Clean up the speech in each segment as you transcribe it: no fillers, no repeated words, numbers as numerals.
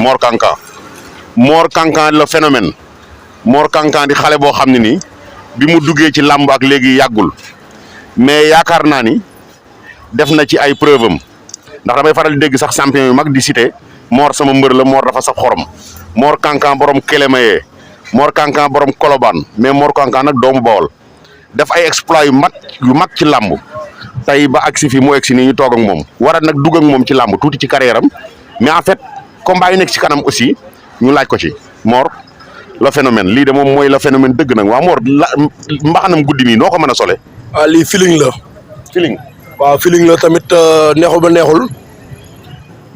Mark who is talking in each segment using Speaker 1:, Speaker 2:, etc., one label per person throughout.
Speaker 1: Mor Kankan le phénomène Mor Kankan di xale boo xam ne nii bi mu duggee ci làmb ak léegi yàggul mais yaakaar naa ni def na ci ay preuve am ndax damay faral di dégg sax champion yu mag di cité Mor sama mbër la Mor dafa sax xorom Mor Kankan borom Kélémayé Mor Kankan borom Kolobaan mais Mor Kankan nag doomu Bawol def ay exploit yu mag ci làmb tey ba agsi fi mu agsi nii ñu toog ak moom war a nag dugg ak moom ci làmb tuuti ci carrière am mais en fait combat yi nekk ci kanam aussi ñu laaj ko ci Mor le phénomène lii de moom mooy le phénomène dëgg nag waa Mor mbaxanam guddi mi noo ko mën a sole
Speaker 2: waaw lii feeling la.
Speaker 1: feeling
Speaker 2: waaw feeling la tamit neexul ba neexul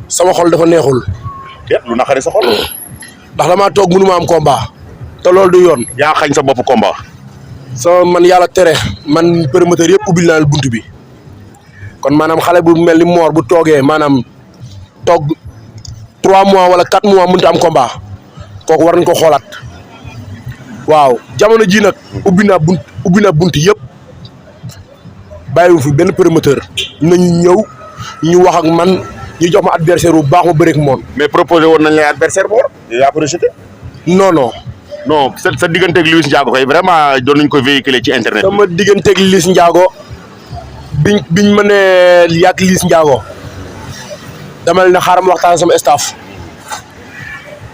Speaker 2: sama xol dafa neexul.
Speaker 1: lu naqari sa xol.
Speaker 2: ndax damaa toog mënu ma am combat. te loolu du yoon.
Speaker 1: yaa xañ sa bopp combat.
Speaker 2: sama man yàlla tere man promoteur yëpp ubbil naa bunt bi kon maanaam xale bu mel ni Mor bu toogee maanaam toog 3 mois wala 4 mois mënut a am combat kooku war nañ ko xoolaat waaw jamono ji nag ubbi naa bunt yëpp bàyyiwu fi benn promoteur nañu ñëw ñu wax ak man ñu jox ma adversaire bu baax ma bëreek moom.
Speaker 1: mais proposé woon nañ lay adversaire Mor. yaa ko rejeté.
Speaker 2: non
Speaker 1: sa digganteeg Liss Ndiago kay vraiment doon nañ ko véhiculer ci internet bi.
Speaker 2: sama digganteeg Liss Ndiago biñ ma nee yàgg Liss Ndiago dama leen ne xaaral ma waxtaan sama staff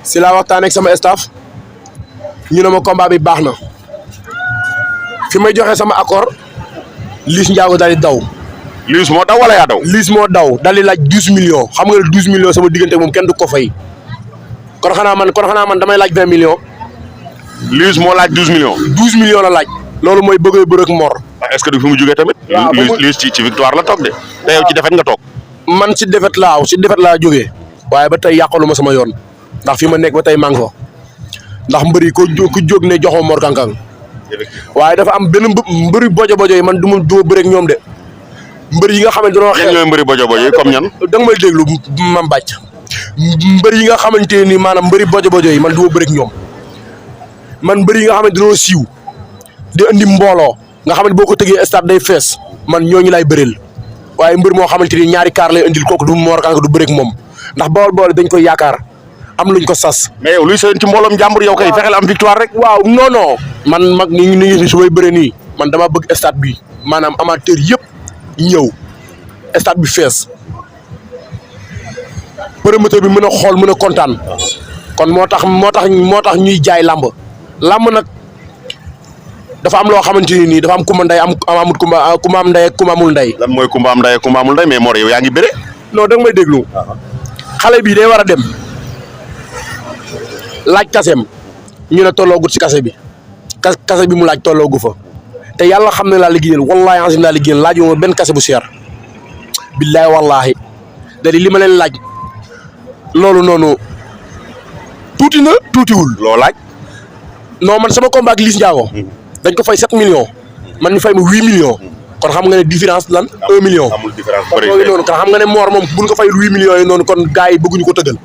Speaker 2: si laa waxtaan ak sama staff ñu ne ma combat bi baax na fi may joxe sama accord Liss Ndiago daal di daw.
Speaker 1: Liss moo daw wala yaa daw.
Speaker 2: Liss moo daw daal di laaj 12 millions xam nga ne 12 millions sama diggante moom kenn du ko fay kon xanaa man damay laaj 20 millions.
Speaker 1: Liss moo laaj 12 millions.
Speaker 2: 12 millions la laaj. loolu mooy bëgg bëre ak Mor.
Speaker 1: est-ce que du fi mu jógee tamit. Liss ci victoire la toog de. te yow ci défaite nga toog.
Speaker 2: man si défaite laa jógee. waaye ba tey yàqalu ma sama yoon ndax fi ma nekk ba tey maa ngi fa ndax mbër yi ku jóg ne joxoo Mor Kankan. waaye dafa am benn mbëri bojo yi man du ma bëre ak ñoom de. mbër yi nga xamante ne
Speaker 1: ñan ñooy mbëri bojo yi comme ñan.
Speaker 2: da nga may déglu mam bàcc mbër yi nga xamante ni maanaam mbëri bojo yi man du ma bëre ak ñoom man mbër yi nga xamante dañoo siiw di andi mbooloo nga xamante boo ko tëgee stade day fees man ñooñu lay bëreel waaye mbër moo xamante ni ñaari kaar lay indil kooku du Mor Kankan du bëre ak moom ndax Bawol dañ koy yaakaar am luñ ko sas.
Speaker 1: mais yow luy seen ci mbooloom jàmbur yow kay fexeel am victoire rek.
Speaker 2: waaw non man mag ni su may bëree nii man dama bëgg stade bi maanaam amateur yëpp ñëw stade bi fees promoteur bi mën a xool mën a kontaan kon moo tax ñuy jaay làmb nag dafa am loo xamante ni nii dafa am kumba nday amul kumba am nday ak kumba amul nday.
Speaker 1: lan mooy kumba am nday ak kumba amul nday mais Mor yow yaa ngi bëre.
Speaker 2: non da nga may déglu. xale bi day war a dem laaj kaseem ñu ne tolloogut si kase bi kase bi mu laaj tolloogu fa te yàlla xam ne laa liggéeyal wallaahi ansim laa liggéeyal laajuma benn kase bu seer billaahi wallaahi da di li ma leen laaj loolu noonu tuuti na tuutiwul.
Speaker 1: loo laaj.
Speaker 2: non man sama combat ak Liss Ndiago dañ ko fay 7 millions man ñu fay ma 8 millions kon xam nga ne différence lan 1 million.
Speaker 1: amul différence
Speaker 2: kon noonu kon xam nga ne Mor moom buñ ko fay 8 millions yi noonu kon gars yi bëgguñu ko tëggal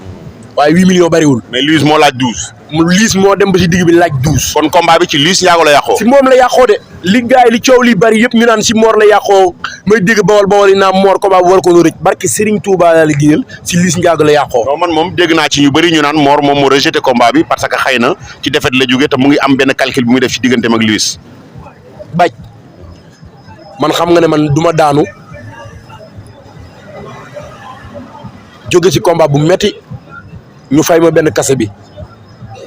Speaker 2: waaye 8 millions bariwul.
Speaker 1: mais Liss moo laaj 12.
Speaker 2: Liss moo dem ba si digg bi laaj 12.
Speaker 1: kon combat bi ci Liss Ndiago la yàqoo.
Speaker 2: si moom la yàqoo de li gars yi li coow li bari yëpp ñu naan si Mor la yàqoo may dégg Bawol yi naan Mor combat bu war ko rëcc barki Serigne Touba la liggéeyal si Liss Ndiago la yàqoo.
Speaker 1: non man moom dégg naa ci ñu bëri ñu naan Mor moom moo rejeté combat bi parce que xëy na ci défaite la jógee te mu ngi am benn calcul bu muy def ci digganteem ak Liss.
Speaker 2: baj man xam nga ne man du ma daanu jóge ci combat bu metti ñu fay ma benn kase bi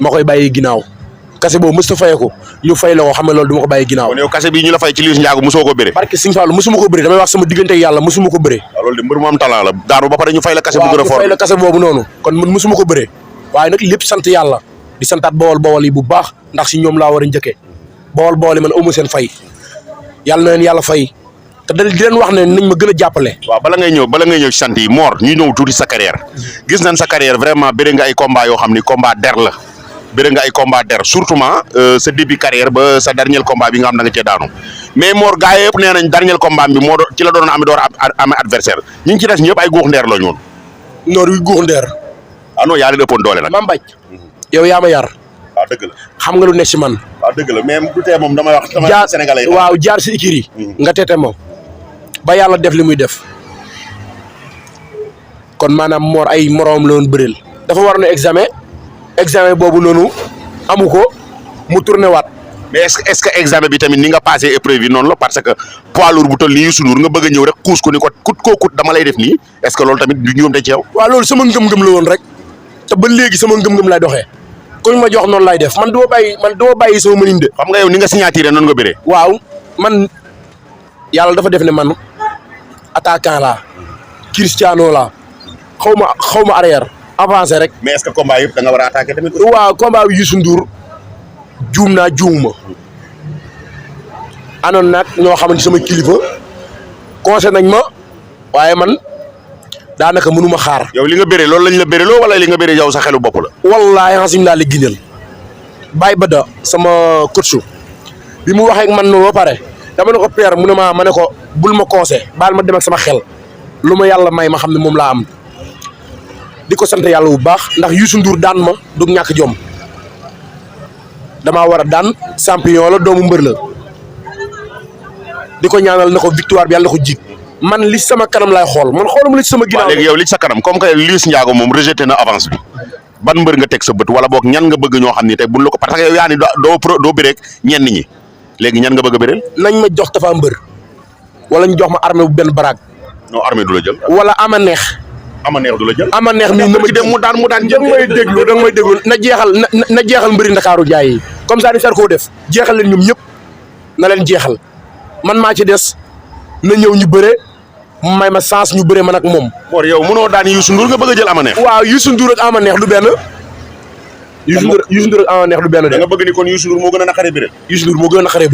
Speaker 2: ma koy bàyyi ginnaaw kase boobu mosut a fayee ko ñu fay la ko xam ne loolu du ma ko bàyyi ginnaaw.
Speaker 1: kon yow kase bi ñu la fay ci Liss Ndiago mosoo ko bëre.
Speaker 2: barke Sëñ Fallu mosuma ko bëre damay wax sama diggante ak yàlla mosuma ko bëre.
Speaker 1: waaw loolu de mbër mu am talent la daanu ba pare ñu fay la kase bu gën a fort.
Speaker 2: ñu fay la kase boobu noonu kon man mosuma ko bëre waaye nag lépp sant yàlla di santaat Bawol yi bu baax ndax si ñoom laa war a njëkkee Bawol yi man amu seen fay yàlla na leen yàlla fay te di leen wax ne nañ ma gën a jàppale.
Speaker 1: waaw bala ngay ñëw ci sant yi Mor ñu ñëw tuuti sa carrière gis nañ sa carrière vraiment bëri nga ay combat yoo xam ni combat der la bëri nga ay combat der surtout sa début carrière ba sa dernier combat bi nga xam da nga cee daanu mais Mor gars yëpp nee nañ dernier combat bi moo ci la doon amee adversaire ñi ngi ci des ñëpp ay guux ndeer la ñoon.
Speaker 2: noor wi guux ndeer.
Speaker 1: ah non yaa leen ëppoon doole nag.
Speaker 2: Mame Bac yow yaa ma yar.
Speaker 1: waaw dëgg la
Speaker 2: xam nga lu nekk si man.
Speaker 1: waaw dëgg la mais du tee moom damay wax.
Speaker 2: jaar
Speaker 1: Sénégalais
Speaker 2: waaw jaar si ikiri nga tete ma ba yàlla def li muy def kon maanaam Mor ay moroom la woon bëreel dafa war na examen boobu noonu amu ko mu tourné waat.
Speaker 1: mais est-ce que examen bi tamit ni nga passé épreuve yi noonu la parce que poids lourd bu toll nii Youssou Ndour nga bëgg a ñëw rek kuus ko ni ko kut dama lay def nii est-ce que loolu tamit du ñoom te ci yow.
Speaker 2: waaw loolu sama ngëm-ngëm la woon rek te ba léegi sama ngëm-ngëm lay doxee kuñ ma jox noonu lay def man du ma bàyyi sama mënin de.
Speaker 1: xam nga yow ni nga signature noonu nga bëree.
Speaker 2: waaw man yàlla dafa def ne man attaquant laa Cristiano laa xaw ma arrière avancé rek.
Speaker 1: mais est-ce que combat yëpp da nga war a attaquer tamit.
Speaker 2: waaw combat bi Youssou Ndour juum naa juumuma anoon nag ñoo xamante sama kilifa conseil nañ ma waaye man daanaka mënuma xaar.
Speaker 1: yow li nga bëree loolu lañ la bëree loo wala li nga bëree yow sa xelu bopp la.
Speaker 2: wallaahi xasim laa la gindal Baye Bada sama coach bi mu waxee ak man noonu ba pare dama ne ko père mu ne ma ne ko bul ma conseil baal ma dem ak sama xel lu ma yàlla may ma xam ne moom laa am di ko sant yàlla bu baax ndax Youssou Ndour daan ma du ñàkk jom damaa war a daan champion la doomu mbër la di ko ñaanal na ko victoire bi yàlla na ko jig man li sama kanam laay xool man xooluma li sama ginnaaw.
Speaker 1: léegi yow li sa kanam comme que Liss Ndiago moom rejeté na avance bi ban mbër nga teg sa bët wala boog ñan nga bëgg ñoo xam ni tey buñ la ko parce que yow yaa ni doo bëreeg ñenn ñi léegi ñan nga bëgg a bëreel.
Speaker 2: nañ ma jox Tapha Mbeur wala ñu jox ma armée bu benn baraag.
Speaker 1: non armée du la jël.
Speaker 2: wala ama neex.
Speaker 1: ama neex du la jël.
Speaker 2: ama neex mii na ma
Speaker 1: dem mu daan
Speaker 2: da nga may déglu na jeexal mbëri Ndakaaru jaay yi comme ça ni sar koo def jeexal leen ñoom ñëpp na leen jeexal man maa ci des na ñëw ñu bëre may ma chance ñu bëre man ak moom.
Speaker 1: Mor yow mënoo daan Youssou Ndour nga bëgg a jël ama neex.
Speaker 2: waaw Youssou Ndour ak ama neex du benn. Youssou Ndour ak ama neex du benn de.
Speaker 1: da nga bëgg ni kon Youssou Ndour moo gën a naqaree bëreel.
Speaker 2: Youssou Ndour moo gën a naqaree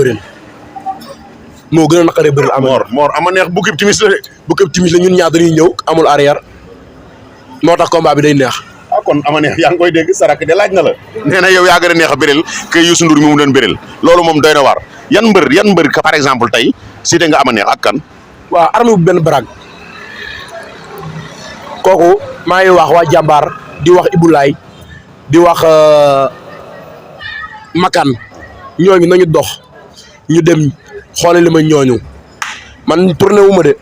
Speaker 2: bëreel.
Speaker 1: Mor ama neex bu képp timis la de.
Speaker 2: bu képp timis la ñun ñaar dañuy ñëw amul arrière moo tax combat bi day neex.
Speaker 1: ah kon ama neex yaa ngi koy dégg sarak de laaj na la. nee na yow yaa gën a neex a bëreel que Youssou Ndour mi mu doon bëreel loolu moom doy na waar yan mbër par exemple tey cité nga ama neex ak kan.
Speaker 2: waaw armée bu benn baraag kooku maa ngi wax waa jàmbaar di wax Ibulaay di wax Makan ñooñu nañu dox ñu dem xoole li ma ñooñu man tourné wu ma de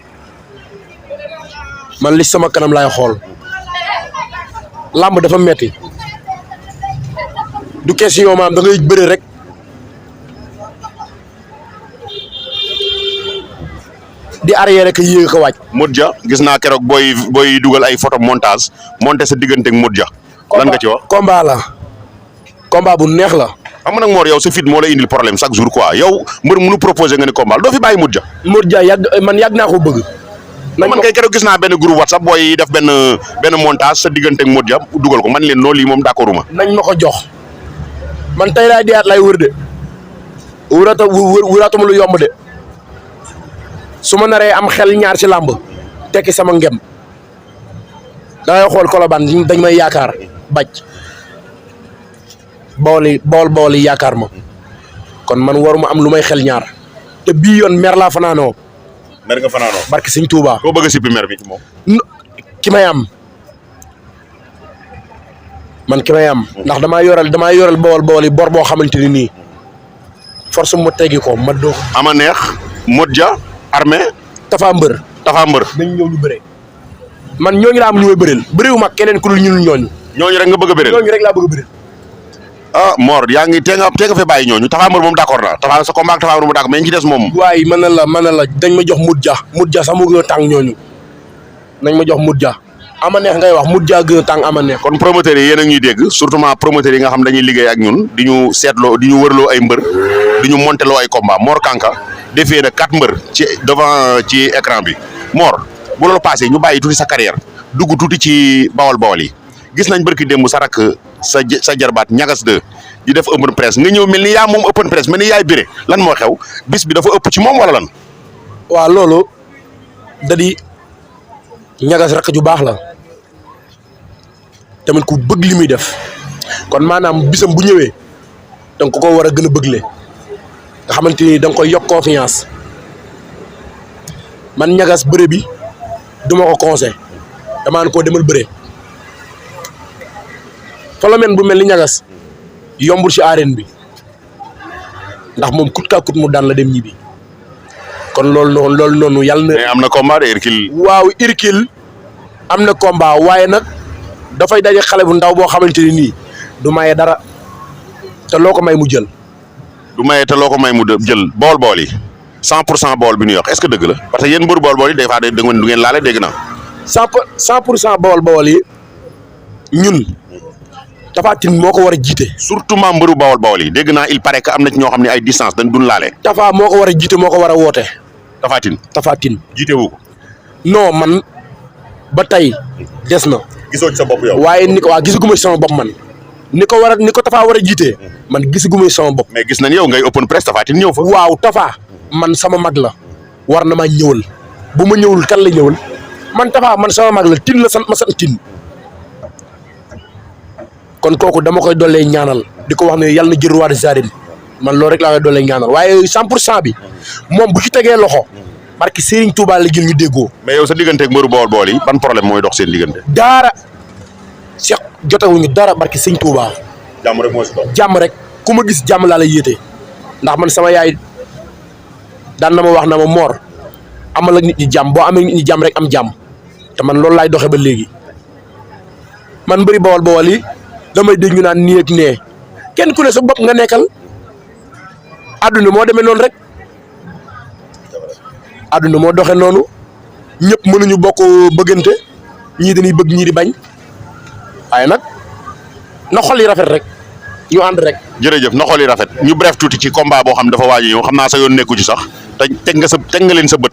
Speaker 2: man li sama kanam laay xool làmb dafa metti du question maam da ngay bëre rek di arrière rek yéeg ko wàcc.
Speaker 1: Modja gis naa keroog booy dugal ay photo monté sa diggante ak Modja. lan nga ci wax
Speaker 2: combat la combat bu neex la.
Speaker 1: xam nga nag Mor yow sa fit moo lay indil problème chaque jour quoi yow mbër mënu proposé nga ni combat doo fi bàyyi Modja.
Speaker 2: Modja man yàgg naa ko bëgg.
Speaker 1: man kay keroog gis naa benn groupe WhatsApp booy def benn montage sa diggante ak Modja dugal ko man leen noonu lii moom d'accord ma.
Speaker 2: nañ ma ko jox man tey laay deeyaat lay wër de wëraatuma lu yomb de. su ma naree am xel ñaar ci làmb tekki sama ngem dangay xool Colobane dañ may yaakaar bàcc bool yi yaakaar ma kon man waruma am lu may xel ñaar te bii yoon mer laa fanaanoo.
Speaker 1: mer nga fanaanoo.
Speaker 2: barke Sëñ Tuubaa.
Speaker 1: koo bëgg a sippi mer bi moom.
Speaker 2: ki may am man ki may am. ndax damaa yoral bool yi bor boo xamante ni nii force mu teggi ko ma doo.
Speaker 1: ama neex Modja. armée
Speaker 2: Tapha Mbeur dañ ñëw ñu bëre man ñooñu laa am ñu may bëreel bëreewu mag keneen ku dul ñooñu
Speaker 1: rek nga bëgg a bëreel
Speaker 2: ñooñu rek laa bëgg a bëreel.
Speaker 1: ah Mor yaa ngi tee nga fee bàyyi ñooñu Tapha Mbeur moom d'accord na Tapha sa combat ak Tapha Mbeur mu d'accord mais ñi ci des moom.
Speaker 2: waaye mën na la dañ ma jox Modja sax mu gën a tàng ñooñu nañ ma jox Modja ama neex ngay wax Modja gën a tàng ama neex.
Speaker 1: kon promoteurs yi yéen a ngi ñuy dégg surtout promoteurs yi nga xam dañuy liggéey ak ñun di ñu seetloo di ñu wërloo ay mbër di ñu monteloo ay combat Mor Kanka defee na 4 mbër ci devant ci écran bi Mor bu loolu passé ñu bàyyi tuuti sa carrière dugg tuuti ci bawol yi gis nañ barki démb sa rakk sa jarbaat ñagas 2 di def open press nga ñëw mel ni yaa moom open press mel ni yaay bëre lan moo xew bis bi dafa ëpp ci moom wala lan.
Speaker 2: waaw loolu da di ñagas rakk ju baax la tamit ku bëgg li muy def kon maanaam bisam bu ñëwee donc ko war a gën a bëggle nga xamante ni da nga koy yokk confiance man ñagas bëre bi duma ko conseil damaa ne koo demal bëre phénomène bu mel ni ñagas yombul ci arène bi ndax moom kut ka kut mu daan la dem ñibbi kon loolu noonu yàlla na.
Speaker 1: mais am na combat de Hercule.
Speaker 2: waaw Hercule am na combat waaye nag dafay daje xale bu ndaw boo xamante ni nii du maye dara te loo ko may mu jël.
Speaker 1: du maye te loo ko may mu jël bool yi 100% bool bi ñu wax est-ce que dëgg la parce que yéen mbëru bool yi des fois du ngeen laale dégg naa.
Speaker 2: 100% bool yi ñun Tapha Tine moo ko war a jiite.
Speaker 1: surtout maa mbëru bool yi dégg naa il paraît que am na ci ñoo xam ne ay distance dañ dun laale.
Speaker 2: Tapha moo ko war a jiite moo ko war a woote.
Speaker 1: Tapha Tine jiite wu ko.
Speaker 2: non man ba tey des na.
Speaker 1: gisoo ci sa bopp yow.
Speaker 2: waaye gisaguma ci sama bopp man. ni ko Tapha war a jiitee man gisaguma ci sama bopp.
Speaker 1: mais gis nañ yow ngay open press Tapha Tine ñëw fa.
Speaker 2: waaw Tapha man sama mag la war na maa ñëwal bu ma ñëwul kan la ñëwal man Tapha man sama mag la Tine la sant ma sant Tine kon kooku dama koy dollee ñaanal di ko wax ne yàlla na jël roi des arènes man loolu rek laa koy dollee ñaanal waaye 100% bi moom bu ci tegee loxo barki Serigne Touba la jël ñu déggoo.
Speaker 1: mais yow sa digganteeg mbëru bool yi ban problème mooy dox seen diggante.
Speaker 2: daara Cheikh jotewuñu dara barki Serigne Touba.
Speaker 1: jàmm rek moo si dox.
Speaker 2: jàmm rek ku ma gis jàmm laa la yéete ndax man sama yaay daan na ma wax na ma Mor amal ak nit ñi jàmm boo amee nit ñi jàmm rek am jàmm te man loolu laay doxee ba léegi man mbëri bawal yi damay dégg ñu naan nii ak nee kenn ku ne sa bopp nga nekkal àdduna moo demee noonu rek àdduna moo doxee noonu ñëpp mënuñu bokk bëggante ñii dañuy bëgg ñii di bañ waaye nag na xol yi rafet rek ñu ànd rek.
Speaker 1: jërëjëf na xol yi rafet ñu bref tuuti ci combat boo xam dafa waaj a ñëw xam naa sa yoon nekku ci sax te teg nga leen sa bët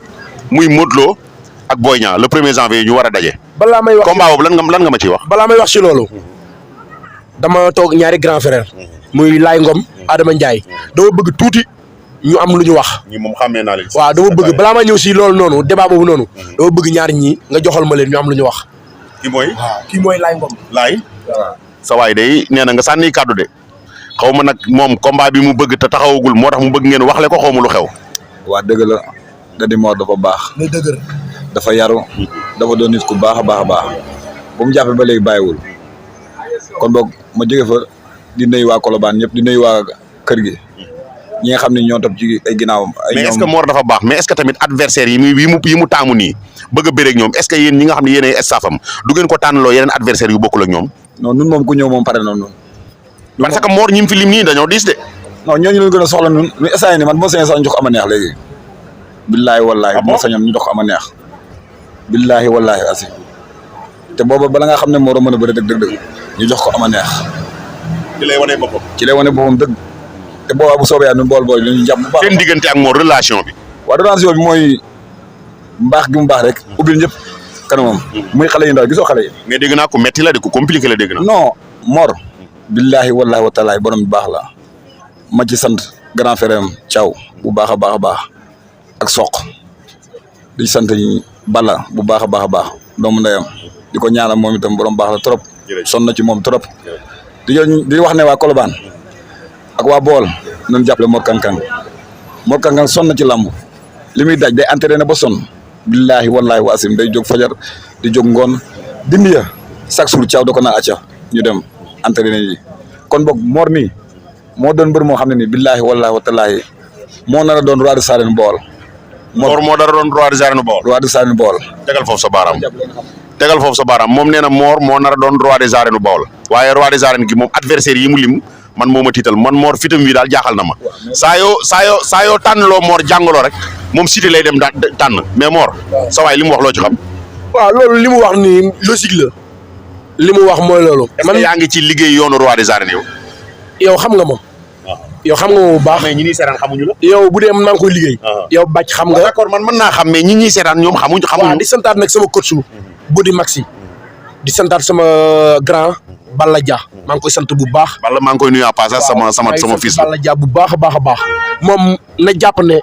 Speaker 1: muy Modou Lo ak Boy Niang le 1er janvier ñu war a daje.
Speaker 2: balaa may wax
Speaker 1: combat boobu lan nga ma ciy wax.
Speaker 2: balaa may wax ci loolu dama toog ñaari grand frère muy Laye Ngom Adama Ndiaye dama bëgg tuuti ñu am lu ñu wax.
Speaker 1: ñi moom xàmmee naa leen.
Speaker 2: waaw dama bëgg balaa ma ñëw si loolu noonu débat boobu noonu dama bëgg ñaar ñi nga joxal ma leen ñu am lu ñu wax.
Speaker 1: kii mooy
Speaker 2: Laye Ngom.
Speaker 1: Laye. waaw sa waay day nee na nga sànni kàddu de xaw ma nag moom combat bi mu bëgg te taxawagul moo tax mu bëgg ngeen waxle ko xaw ma lu xew.
Speaker 3: waa dëgg la da di Mor dafa baax.
Speaker 2: muy dëgër.
Speaker 3: dafa yaru. dafa doon nit ku baax a baax a baax. bu mu jàppee ba léegi bàyyiwul. kon boog ma jóge fa di nuyu waa Colobane ñëpp di nuyu waa kër gi ñi nga xam ne ñoo topp ci ay ginnaawam. ay
Speaker 1: mais est-ce que Mor dafa baax mais est-ce que tamit adversaire yi mu taamu nii bëgg a bëre ak ñoom est-ce que yéen ñi nga xam ne yéen ay staffam du ngeen ko tànnaloo yeneen adversaire yu bokkul ak ñoom.
Speaker 3: non nun moom ku ñëw moom pare na noonu.
Speaker 1: parce que Mor ñi mu fi lim nii dañoo diis de.
Speaker 3: non ñooñu leen gën a soxla nun ñu essayé ni man moo sañoon sax ñu jox ko ama neex léegi. billaahi wallaahi moo sañoon ñu jox ko ama neex. billaahi wallaahi asi te booba bala nga xam ne Mor a mën a bëri dëgg ñu jox ko ama neex.
Speaker 1: ci lay wane boppam.
Speaker 3: ci lay wane boppam dëgg. te boobaa bu soobee nu bool li ñu jàpp bu baax.
Speaker 1: seen diggante ak Mor relation bi.
Speaker 3: waaw relation bi mooy mbaax gi mu baax rek ubbil ñëpp kanamam. muy xale yu ndaw gisoo xale yi.
Speaker 1: mais dégg naa ko metti la de ko compliqué la dégg naa.
Speaker 3: non Mor. billaahi wallaahi wa taala borom bi baax la ma ci sant grand frère am Thiaw bu baax a baax a baax ak Soq di sant Balla bu baax a baax a baax doomu ndeyam di ko ñaanal moom itam borom baax la trop. sonn na ci moom trop. di wax ne waa Colobane ak waa Bool nañu jàppale Mor Kang Kang sonn na ci làmb li muy daj day entraîné ba sonn billaahi wallaahi wa asim day jóg fajar di jóg ngoon dindi ya chaque jour Thiaw da ko naan acca ñu dem entraîné yi kon boog Mor mi moo doon mbër moo xam ne nii billaahi wallaahi wa taalaahi moo nar a doon roi des arènes Bool.
Speaker 1: Mor moo dara doon roi des arènes Bool.
Speaker 3: roi des arènes Bool.
Speaker 1: tegal foofu sa baaraam moom nee na Mor moo nar a doon roi des arènes Bool. waaye roi des arènes gi moom adversaire yi mu lim man moo ma tiital man Mor fitam wi daal jaaxal na ma. saa yoo tànnaloo Mor jàngaloo rek moom Cité lay dem tànn mais Mor. sa waay li mu wax loo ci xam.
Speaker 2: waaw loolu li mu wax nii logique la. li mu wax mooy loolu.
Speaker 1: man yaa ngi ci liggéey yoonu roi des arènes yow.
Speaker 2: yow xam nga moom. yow xam nga moom bu baax.
Speaker 1: mais ñi ñuy seetaan xamuñu la.
Speaker 2: yow bu dee man maa ngi koy liggéey. yow bàcc xam nga.
Speaker 1: d'accord man mën naa xam mais ñi ñuy seetaan ñoom xamuñu.
Speaker 2: waaw di santaat nag sama coach Bodi Maxi di santaat sama grand Balla Dia maa ngi koy sant bu baax.
Speaker 1: Balla maa ngi koy nuyu en passage sama fils la.
Speaker 2: Balla Dia bu baax a baax a baax moom na jàpp ne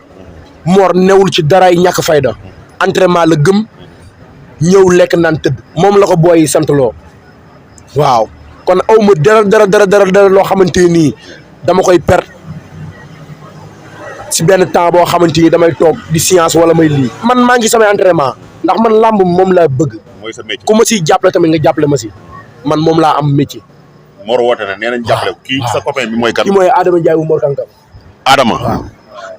Speaker 2: Mor newul ci daraay ñàkk fayda entraînement la gëm ñëw lekk naan tëdd moom la ko booy sant loo waaw kon aw ma dara loo xamante nii dama koy perdre si benn temps boo xamante ni damay toog di science wala may lii man maa ngi samay entraînement ndax man làmb moom laa bëgg.
Speaker 1: mooy sa métier
Speaker 2: ku ma siy jàppale tamit nga jàppale ma si man moom laa am métier.
Speaker 1: Mor woote na nee nañ jàppale kii sa copain bi mooy kan.
Speaker 2: kii mooy Adama Ndiaye bu Mor Kang Kang.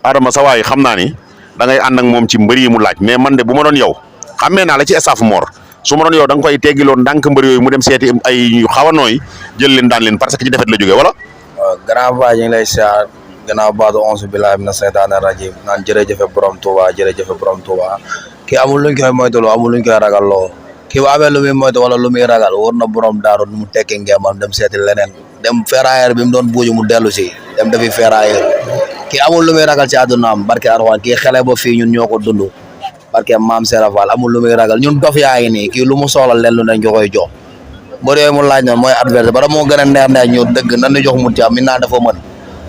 Speaker 1: Adama sa waay xam naa ni da ngay ànd ak moom ci mbër yi mu laaj mais man de bu ma doon yow xàmmee naa la ci staff Mor su ma doon yow da nga koy teggiloon ndànk mbër yooyu mu dem seeti ay ñu xaw a nooy jël leen daan leen parce que ci defet la jógee wala.
Speaker 4: waaw grand va ñu ngi lay siyaar gannaaw baatu onze billahi mina seytaane rajim naan jërëjëfe borom Touba jërëjëfe borom Touba kii amul luñ koy moytuloo amul luñ koy ragalloo kii bu amee lu muy moytu wala lu muy ragal war na borom daaru nu mu tekki ngeemam dem seeti leneen dem ferrailleur bi mu doon buuju mu dellu si dem defi ferrailleur kii amul lu muy ragal ci àddunaam barke Alxuraan kii xele ba fii ñun ñoo ko dund barke maam Serap Fall amul lu muy ragal ñun dof yaa ngi nii kii lu mu soxla leen lu ne ñu koy jox mbër yooyu mu laaj noonu mooy adversaire bara moo gën a neex ñu dëgg nan la jox mut ja mi naa dafa mën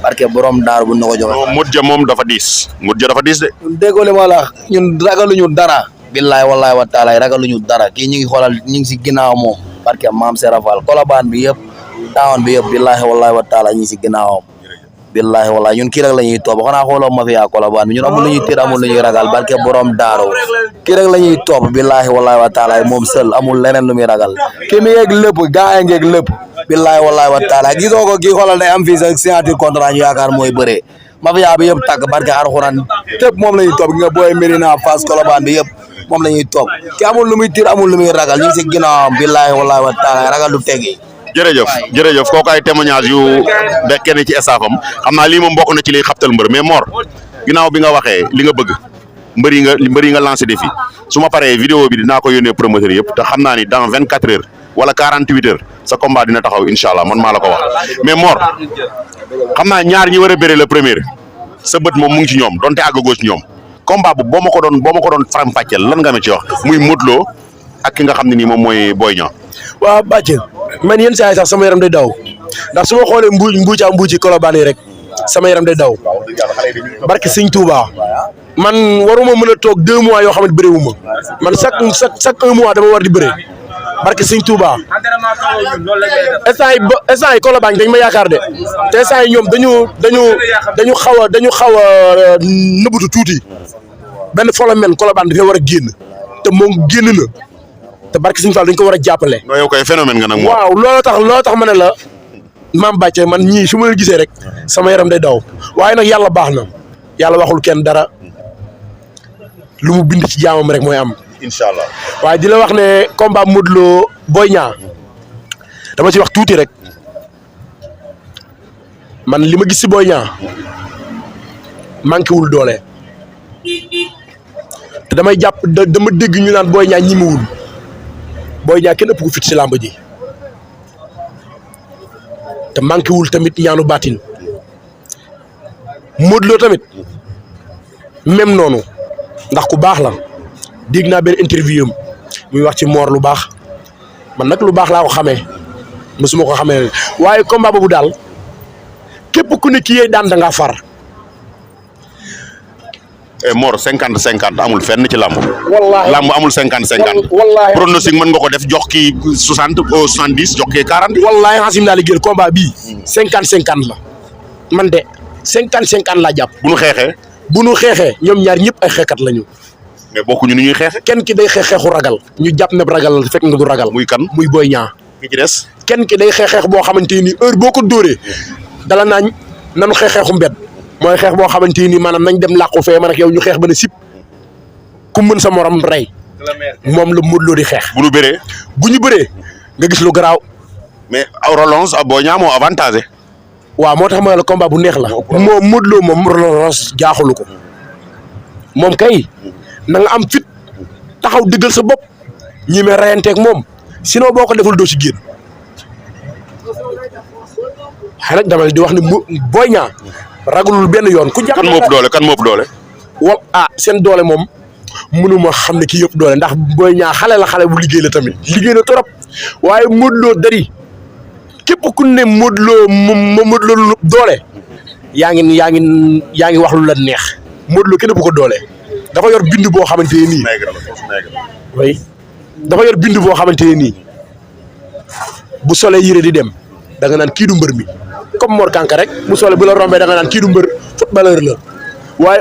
Speaker 4: barke borom daar bu ñu ko joxe.
Speaker 1: mut ja moom dafa diis mut ja dafa diis de.
Speaker 4: ñun déggoo li ma la ñun ragaluñu dara. billahi wallahi wa taala ragaluñu dara kii ñu ngi xoolal ñu ngi si ginnaaw moom barke maam Serap Fall kolobaan bi yëpp taawoon bi yëpp billahi wallahi wa taala ñu ngi si ginnaawam. billahi wallahi ñun kii rek la ñuy topp xanaa xooloo mafia kolobaan bi ñun amul lu ñuy tiir amul lu ñuy ragal barke borom daaru kii rek la ñuy topp billahi wallahi wa taala moom seul amul leneen lu muy ragal kii mi yeeg lépp gaa yi ngeeg lépp billahi wallahi wa taala gisoo ko kii xoolal day am fii sa signature contrat ñu yaakaar mooy bëree mafia bi yëpp tàgg barke Alxuraan tépp moom la ñuy topp gi nga booy Medina Fass kolobaan bi yëpp moom la ñuy topp kii amul lu muy tiir amul lu muy ragal ñu ngi si ginnaawam billahi wallahi wa taala ragal du teggi
Speaker 1: jërëjëf kooku ay témoignage yu kenn ci estafam xam naa lii moom bokk na ci liy xabtal mbër mais Mor ginnaaw bi nga waxee li nga bëgg mbër yi nga lancé défi su ma paree vidéo bi dinaa ko yónnee promoteur yëpp te xam naa ni dans 24 heures wala 48 heures sa combat dina taxaw incha allah man maa la ko wax mais Mor xam naa ñaar ñi war a bëre le premier sa bët moom mu ngi ci ñoom donte àggagoo ci ñoom combat bu boo ma ko doon faram-fàcceel lan nga ma ci wax muy Modou Lo ak ki nga xam ne nii moom mooy Boy Niang.
Speaker 2: waaw bàcc man yenn saa yi sax sama yaram day daw ndax su ma xoolee mbuuci kolobaan yi rek sama yaram day daw barke sëñ Touba man waruma mën a toog 2 mois yoo xam ne bëriwuma man chaque 1 mois dama war di bëre barke sëñ Touba instant yi kolobaan dañ ma yaakaar de te instant yi ñoom dañu xaw a nëbbutu tuuti benn phénomène kolobaan dafay war a génn te moom génn na. te barke Sëñ Fall dañ ko war a jàppale.
Speaker 1: non yow koy phénomène nga nag.
Speaker 2: waaw looloo tax ma ne la maam Bàcce man ñii su ma leen gisee rek sama yaram day daw waaye nag yàlla baax na yàlla waxul kenn dara lu mu bind ci jaamam rek mooy am.
Speaker 1: incha allah
Speaker 2: waaye di la wax ne combat Modou Lo Boy Niang dama ci wax tuuti rek man li ma gis si Boy Niang manqué wul doole te damay jàpp dama dégg ñu naan Boy Niang ñimiwul. Boy Niang kenn ëpp ko fit si làmb ji te manqué wul tamit ñaanu baatin Modou Lo tamit même noonu ndax ku baax la dégg naa benn interview am muy wax ci Mor lu baax man nag lu baax laa ko xamee mosuma ko xamee waaye combat boobu daal képp ku ne kii yee daan da ngaa far.
Speaker 1: Mor 50-50 amul fenn ci làmb.
Speaker 2: wallaahi
Speaker 1: làmb amul 50-50.
Speaker 2: wallaahi
Speaker 1: pronostic mën nga ko def jox kii 60 au 70 jox kii 40.
Speaker 2: wallaahi xasim naa liggéeyal combat bii 50-50 la man de 50-50 laa jàpp. bu nu xeexee ñoom ñaar ñëpp ay xeexkat lañu.
Speaker 1: mais bokkuñu ni ñuy xeexe.
Speaker 2: kenn ki day xeexu ragal ñu jàpp ne ragal la fekk na du ragal.
Speaker 1: muy kan
Speaker 2: muy Boy Niang.
Speaker 1: ki ci des.
Speaker 2: kenn ki day xeex boo xamante ni heure boo ko dóoree dala naañ nanu xeexu mbedd. mooy xeex boo xamante ni maanaam nañ dem làqu fee man ak yow ñu xeex ba ne sip ku mën sa morom rey moom la Modou Lo di xeex. bu ñu bëree nga gis lu garaaw.
Speaker 1: mais relance ak Boy Niang moo avantagé.
Speaker 2: waaw moo tax ma la combat bu neex la. moom Modou Lo moom relance jaaxulu ko moom kay na nga am fit taxaw dëggal sa bopp ñi me reyanteeg moom sinon boo ko deful doo ci génn xëy nag dama di wax ne Boy Niang ragalul benn yoon ku jàpp
Speaker 1: kan moo ëpp doole.
Speaker 2: seen doole moom mënuma xam ne kii yëpp doole ndax Boy Niang xale bu liggéey la tamit liggéey na trop waaye Modou Lo dari képp ku ne Modou Lo doole yaa ngi wax lu la neex Modou Lo kenn bu ko doole dafa yor bind boo xamante ne nii. oui dafa yor bind boo xamante ne nii bu solee yére di dem da nga naan kii du mbër mi. comme Mor Kanka rek mu soole bu la rombee da nga naan kii du mbër footballeur la waaye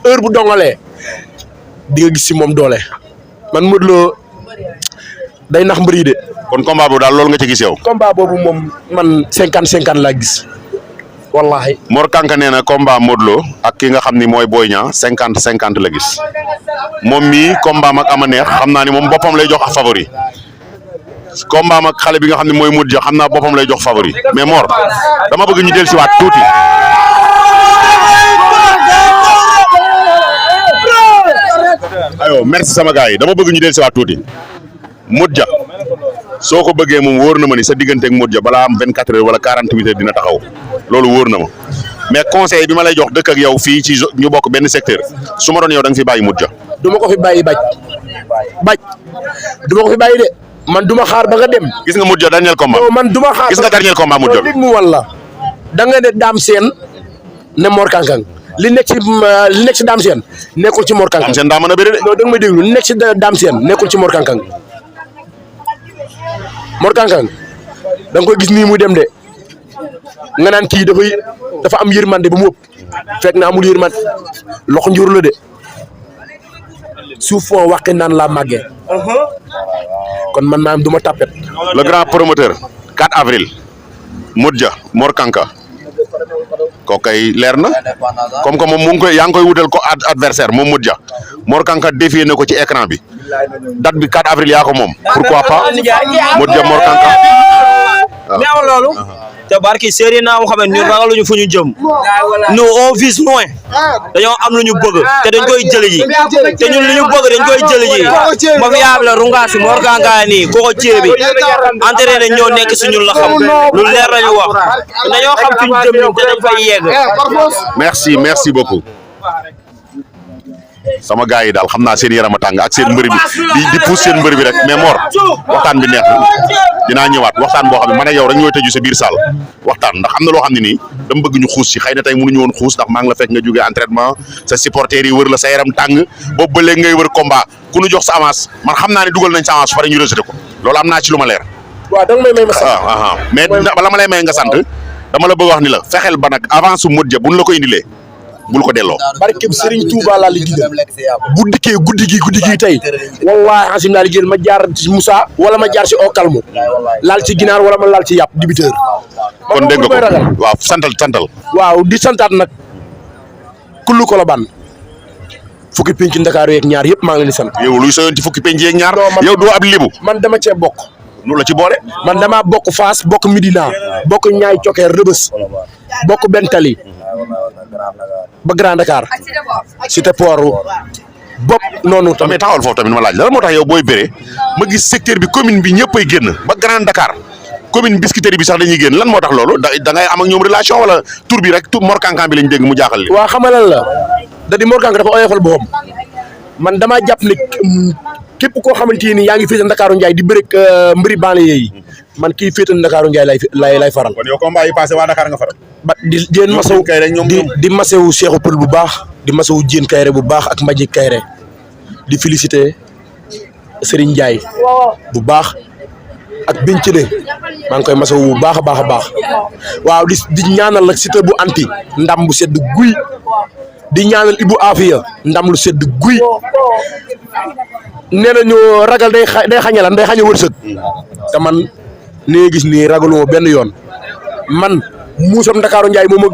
Speaker 2: heure bu dongalee di nga gis si moom doole man Modou Lo day nax mbër yi de.
Speaker 1: kon combat boobu daal loolu nga ci gis yow.
Speaker 2: combat boobu moom man 50-50 laa gis. wallahi
Speaker 1: Mor Kanka nee na combat Modou Lo ak ki nga xam ni mooy Boy Niang 50-50 la gis moom mii combat ak ama neex xam naa ni moom boppam lay jox favori combat ak xale bi nga xam ne mooy Modou Dia xam naa boppam lay jox favori mais Mor dama bëgg ñu dellusiwaat tuuti. ayo merci sama gars yi dama bëgg ñu dellusiwaat tuuti Modou Dia soo ko bëggee moom wóor na ma ni sa diggante ak Modou Dia balaa am 24 heures wala 48 heures dina taxaw loolu wóor na ma mais conseil bi ma lay jox dëkk ak yow fii ci ñu bokk benn secteur su ma doon yow da nga fi bàyyi Modou Dia.
Speaker 2: du ma ko fi bàyyi baj du ma ko fi bàyyi de man du ma xaar ba nga dem.
Speaker 1: gis nga Modou Dia dernier combat.
Speaker 2: non man du ma xaar
Speaker 1: gis nga dernier combat Modou Dia.
Speaker 2: mu walla da nga ne Dame Sène ne Mor Kankang li nekk ci Dame Sène nekkul ci Mor Kankang.
Speaker 1: Dame Sène daa mën a bëri de.
Speaker 2: non da nga may déglu li nekk ci Dame Sène nekkul ci Mor Kankang Mor Kankang da nga koy gis nii muy dem de nga naan kii dafa am yërmande ba mu ëpp fekk na amul yërmande loxo njur la de suuf foo waxee naan laa màggee kon man maanaam du ma tapet.
Speaker 1: le grand promoteur 4 avril Modou Dia Mor Kanka kooku kay leer na comme que moom mu ngi koy yaa ngi koy wutal ko adversaire moom Modou Dia Mor Kanka défié na ko ci écran bi date bi 4 avril yaa ko moom pourquoi pas Modou Dia Mor Kanka
Speaker 5: neew loolu te barki séeri naa xam ne ñun ragaluñu fu ñu jëm nous on vise loin dañoo am lu ñu bëgg te dañ koy jëli ji te ñun lu ñu bëgg dañ koy jëli ji ma fi yaab la rungaasi Mor Kanka nii koko ceebi entraîné ñoo nekk si ñun la xam lu leer lañu wax dañoo xam fi ñu jëm ñun te dañ fay yegg
Speaker 1: merci beaucoup sama gars yi daal xam naa seen yaram a tàng ak seen mbër bi di pousse seen mbër bi rek mais Mor waxtaan bi neex na dinaa ñëwaat waxtaan boo xam ne man ak yow rek ñooy tëju sa biir salle waxtaan ndax am na loo xam ne nii dama bëgg ñu xuus si xëy na tey mënuñu woon xuus ndax maa ngi la fekk nga jógee entraînement sa supporters yi wër la sa yaram tàng boobu ba léegi ngay wër combat ku ñu jox sa avance man xam naa ne dugal nañ sa avance pare ñu rejeté ko loolu am naa ci lu ma leer.
Speaker 2: waaw da nga may ma sant.
Speaker 1: mais bala ma lay may nga sant dama la bëgg wax ni la fexeel ba nag avance su Modou Dia buñ la ko indilee bul ko delloo.
Speaker 2: barke Serigne Touba laa li digal bu dikkee guddi gi tey wallahi asim naa liggéeyal ma jaar ci Moussa wala ma jaar ci Okalmo laal ci ginaar wala ma laal ci yàpp débiteur.
Speaker 1: kon dégg nga ko waaw santal.
Speaker 2: waaw di santaat nag kullu Colobane fukki penc Ndakaaru yeeg ñaar yëpp maa ngi leen di sant.
Speaker 1: yow luy soyoon ci fukki penc yeeg ñaar. yow doo ab libu.
Speaker 2: man dama cee bokk.
Speaker 1: nu la ci boole.
Speaker 2: man damaa bokk Fass bokk Médina bokk Ñaay Cokeer Rëbës bokk Bentali ba Grand Dakar Cité Port bopp noonu
Speaker 1: tamit taxawal foofu tamit ma laaj la moo tax yow booy béré ma gis secteur bi commune bi ñëpp ay génn ba Grand Dakar commune Biscuiterie bi sax dañuy génn lan moo tax loolu da ngay am ak ñoom relation wala tur bi rek tur Mor Kanka bi lañ dégg mu jaaxal li
Speaker 2: waaw xamalal la da di Mor Kanka dafa oyofal boppam man damaa jàpp ne képp koo xamante ni yaa ngi féete Ndakaaru Ndiaye di bëri mbëri banlieue yi man kii féete Ndakaaru Ndiaye lay faral.
Speaker 1: kon yow combat yi passé waa Dakar nga faral.
Speaker 2: ba di leen masawu di masawu Cheikhou Pël bu baax di masawu Diène Kayre bu baax ak Mbadji Kayre di féliciter Serigne Ndiaye bu baax ak Bincine maa ngi koy masawu bu baax a baax waaw di ñaanal la Siteu bu anti ndam bu sedd guy di ñaanal Ibou Afia ndam lu sedd guy nee nañu ragal day xañalan day xaña wërsëg te man nee gis nii ragaluma benn yoon man muusam Ndakaaru Ndiaye moom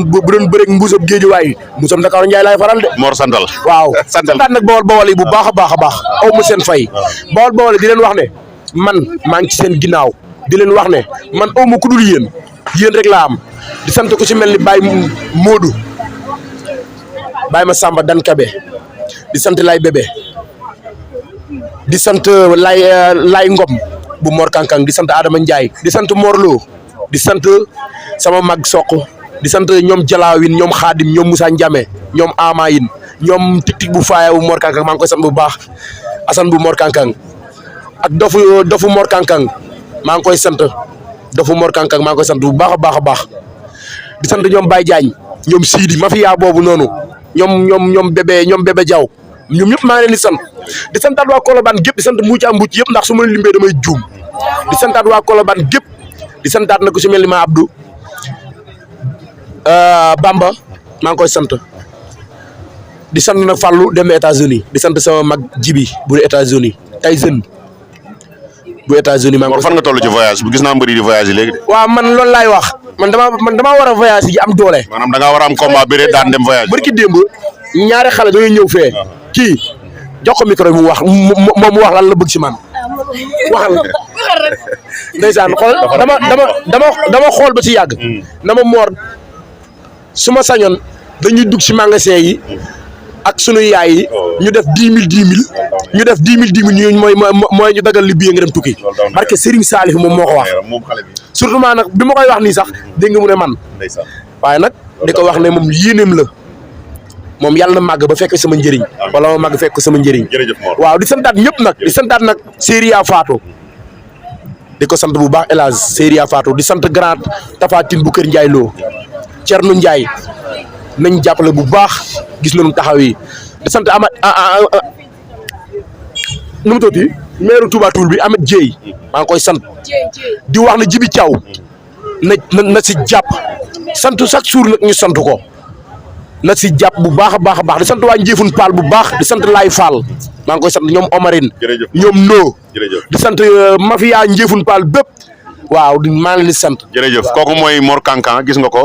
Speaker 2: bu doon bëreeg mbuusam Géejuwaay muusam Ndakaaru Ndiaye laay faral de.
Speaker 1: Mor santal.
Speaker 2: waaw santaat nag bawal yi bu baax a baax aw ma seen fay bawal di leen wax ne man maa ngi ci seen ginnaaw di leen wax ne man aw ma ku dul yéen rek laa am di sant ko ci mel ni Baye Modou Baye ma Samba Dan Kabe di sant Lay Bébé di sant Lay Ngom bu Mor Kankang di sant Adama Ndiaye di sant Morlo di sant sama mag Sokh di sant ñoom Jalawin ñoom Xaadim ñoom Moussa Ndiame ñoom Amayin ñoom tik bu faaya bu Mor Kankang maa ngi koy sant bu baax Assane bu Mor Kankang ak dofu Mor Kankang maa ngi koy sant dofu Mor Kankang maa ngi koy sant bu baax a baax di sant ñoom Baye Diagne ñoom Sidi mafia boobu noonu ñoom bébé Diaw ñoom ñëpp maa ngi leen di santaat waa Colobane gépp di sant mbuuc am mbuuc yëpp ndax su ma leen limbee damay juum di santaat waa Colobane gépp di santaat na ko si mel ni ma Abdou Bamba maa ngi koy sant di sant nag Fallou dem États-Unis di sant sama mag Jibi bu États-Unis Tyson bu États-Unis maa ngi
Speaker 1: Mor fan nga toll ci voyage bu gis naa mbëri di voyage léegi de.
Speaker 2: waaw man loolu laay wax man damaa war a voyage ji am doole.
Speaker 1: maanaam da ngaa war a am combat bëre daan dem voyage.
Speaker 2: barki démb ñaari xale dañuy ñëw fee kii jox ko micro bi mu wax moom mu wax lan la bëgg si man waxal ndeysaan xool dama xool ba ci yàgg na ma Mor su ma sañoon dañuy dugg si magasin yi ak sunu yaay yi ñu def 10 000 ñu def 10 000 ñu mooy ñu dagal li bii nga dem tukki parce que Serigne Salif moom moo ko wax surtout maa nag bi ma koy wax nii sax dégg nga mu ne man waaye nag di ko wax ne moom yéeneem la moom yàlla na màgg ba fekk sama njëriñ wala ma màgg fekk sama njëriñ waaw di santaat ñëpp nag di santaat nag Seria Fatou di ko sant bu baax El Hadj Seria Fatou di sant grand Tafatine bu Kër Ndiaye Lo Thierno Ndiaye nañ jàppale bu baax gis nañu taxaw yi di sant Amath nu mu tuuti maire Touba Toul bi Amath Dieye maa ngi koy sant di wax ne Jibi Thiaw na si jàpp sant chaque jour nag ñu sant ko na si jàpp bu baax a baax di sant waa Njéefun Paal bu baax di sant Laay Fall maa ngi koy sant ñoom Omarine ñoom No di sant mafia Njéefun Paal bépp waaw maa ngi leen di sant.
Speaker 1: jërëjëf kooku mooy Mor Kang Kang gis nga ko.